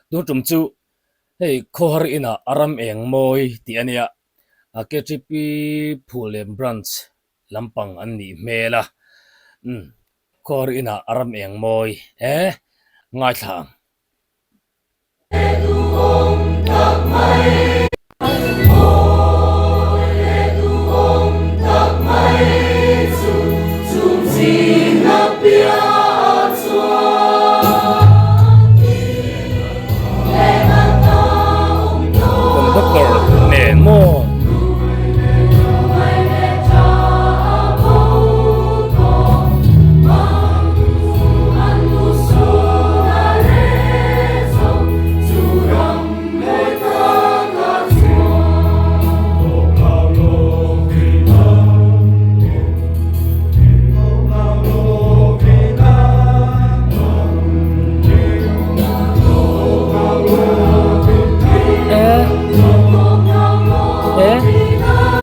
Tun tum chu hei khawhar inah a ram eng mawi tih a nia, KTP Phullen Branch lampang an nih hmel a, umm khawhar inah a ram eng mawi e ngaithla ang. Conductor nen maw?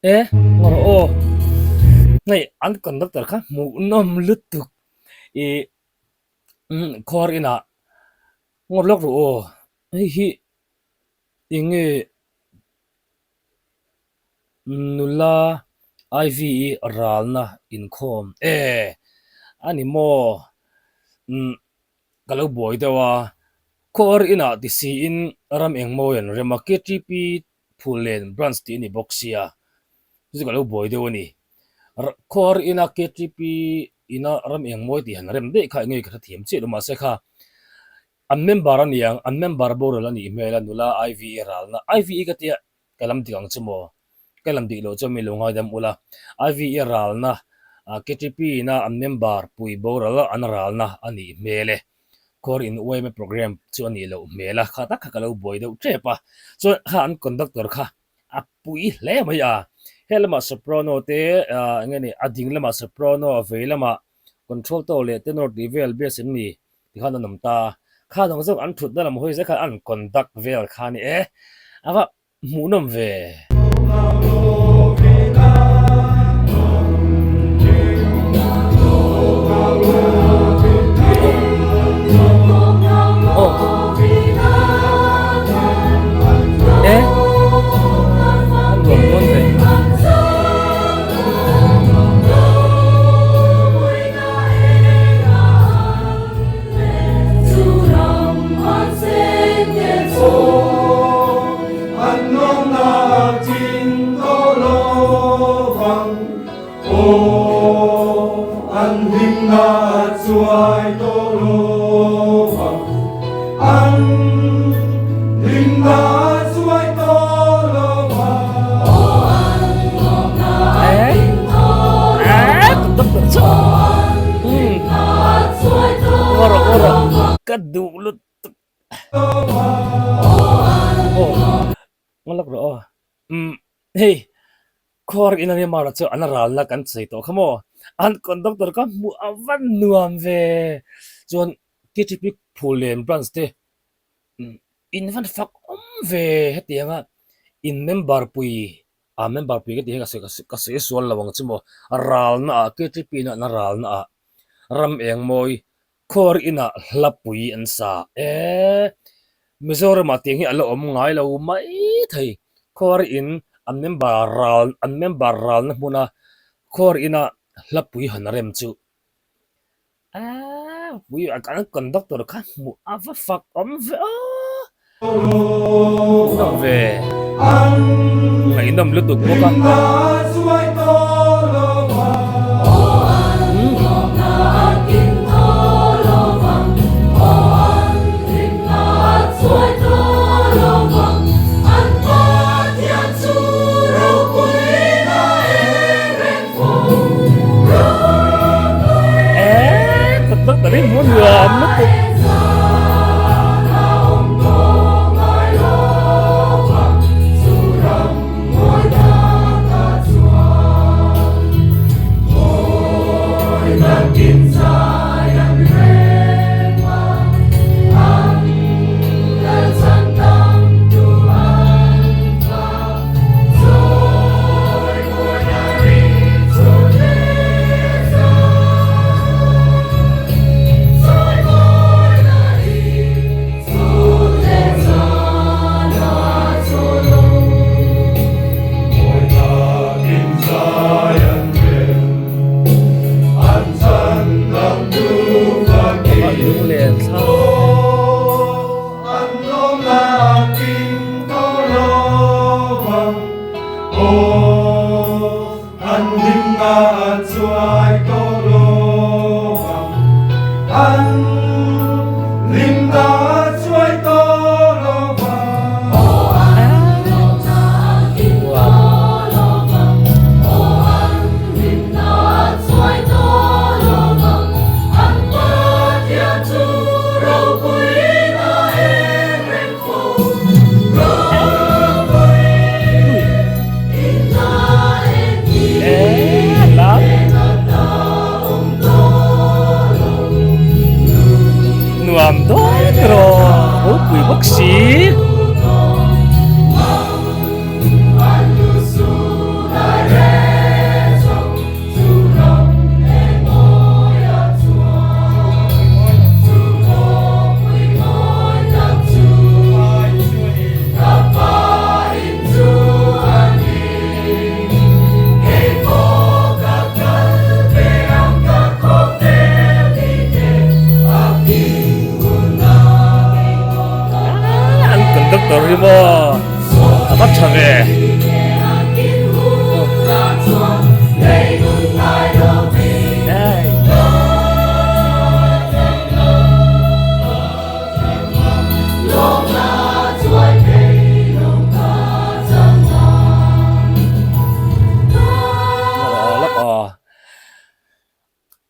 E ngawrh aw hei an conductor kha hmuhnawm lutuk ih khawr inah ngawrh lawk rawh aw hei hi eng nge nula Ivy i ralna inkhawm e a ni maw umm ka lo buai deuh a khawar inah ti siin ram engmawi an rem a KTP Phullen branch tih a ni bawk sia chu chu ka lo buai deuh a ni khawar ina KTP ina ram engmawi tih han rem daih kha eng nge ka hrethiam chiah lo mahse kha An member a niang, an member boral a nih hmel a, nula IVE ralna, IVE ka tia ka lam dik ang chu maw? Ka lam dik loh chuan mi lo ngaidam ula, IVE ralna, KTP ina an member pui boral an ralna a nih hmel e. Khawr in yma program chu a nih loh hmel a, kha tak kha ka lo buai deuh tep a, chuan kha an conductor kha a pui hle mai a, he lamah soprano te eng nge ni a ding lamah soprano a vei lamah contralto leh tenor tih vel bass em ni? Tikhan an awm ta a, kha dang zawk an thutna lam hawi zet khan an conduct vel kha a ni e, a va hmuhnawm ve. E a nuam dawn ve. Ka duh lutuk aw lak rawh aw umm hei khuar in a nia chu an ralna kan sawi tawh kha maw an conductor kha hmuh a va nuam ve chuan KTP Phullen branch te in van fak awm ve hetianga in member pui a member pui ka tih hian ka sawi ka sawi sual lo ang chu maw ralna ah KTP in a ralna ah ram eng mawi khuar inah hla pui an sa e Mizoram ah tiang hi a la awm ngai lo mai thei khuar in an member ral an member ralna hmuna khuar ina hla pui han rem chu. Aaa pui a kan conductor kha hmuh a va fak awm ve aw hmuhnawm ve ngaihnawm lutuk bawk a. si. An conductor hi maw a va tha ve.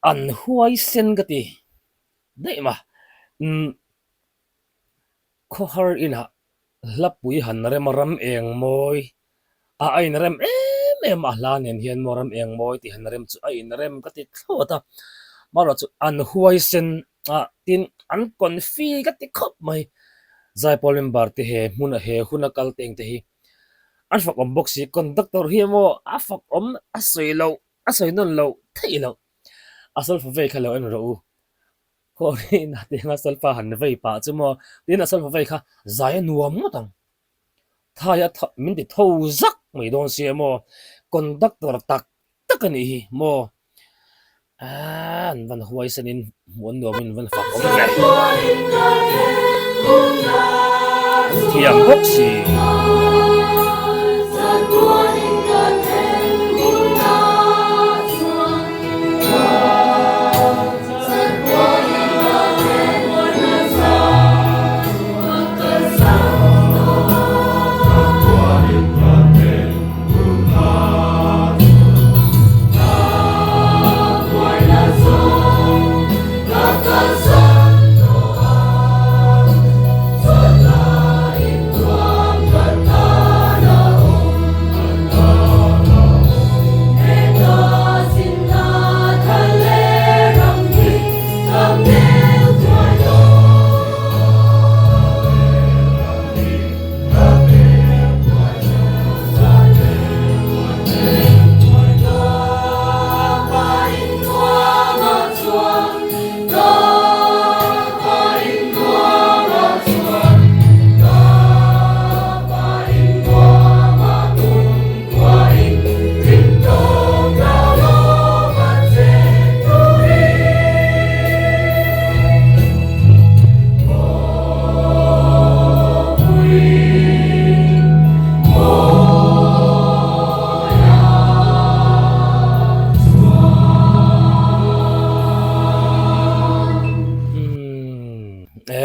An huai sen ka ti daih ma umm khawhar inah hlapui han rem a ram eng mawi a a inrem em em a hla nen hian maw ram eng mawi tih han rem chu a inrem ka ti thlawt a amaherawhchu an huai sen a tin an confi ka ti khawp mai zaipawl member te he hmun he huna kal te eng te hi an fak awm bawk si conductor hi emaw a fak awm a sawi loh a sawi nawn loh theih loh a solfa vei kha lo en rawh u khaw ina te anga solfa han vei pah chu maw tin a solfa vei kha zai a nuam ngawt ang. Thai a tha min ti tho zak mai dawn sia maw conductor tak tak a nih hi maw aaa an van huai sanin hmuh an nuam in an van fak awm ve an thiam bawk si.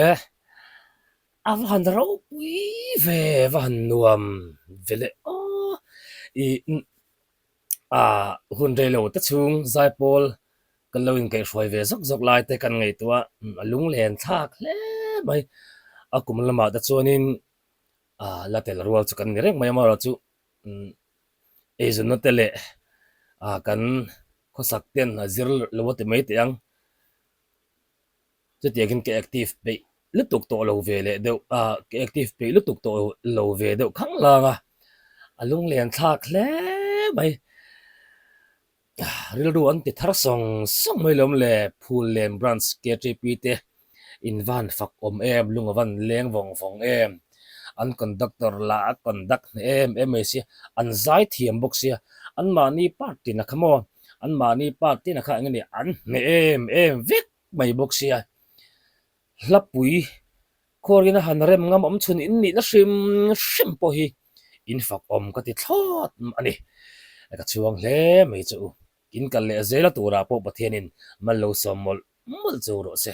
Eh a va han ropui ve a va han nuam ve leh aw ih ah hun rei lo te chhung zaipawl kan lo inkaihhruai ve zawk zawk lai te kan ngaihtuah a lunglen thlak hle mai a kum lamah te chuanin ah la tel rual chu kan ni reng mai a amaherawhchu eizawnna te leh ah kan khawsak ten a zir lo a ti mai teh ang. Chutiangin ka active peih lutuk tawh lo ve leh deuh a, ka active peih lutuk tawh lo ve deuh khang lang a, a lunglen thlak hle mai. Rilru an ti thar sawng sawng mai lawm le, Phullen Branch KTP te in van fak awm em, lung a van leng vawng vawng em, an conductor lah a conduct hneh em em mai sia, an zai thiam bawk sia, anmahni part tin a kha maw. Anmahni pa tina kha eng nge an hneh em em vek mai bawk sia. Hlapui khuarin a han rem ngam awm chhun in nihna hrim hrim pawh hi in fak awm ka ti thlawt a ni. Ka chhuang hle mai che u. In kal leh zela turah pawh Pathianin mal lo sawm mawlh mawlh chu rawh se.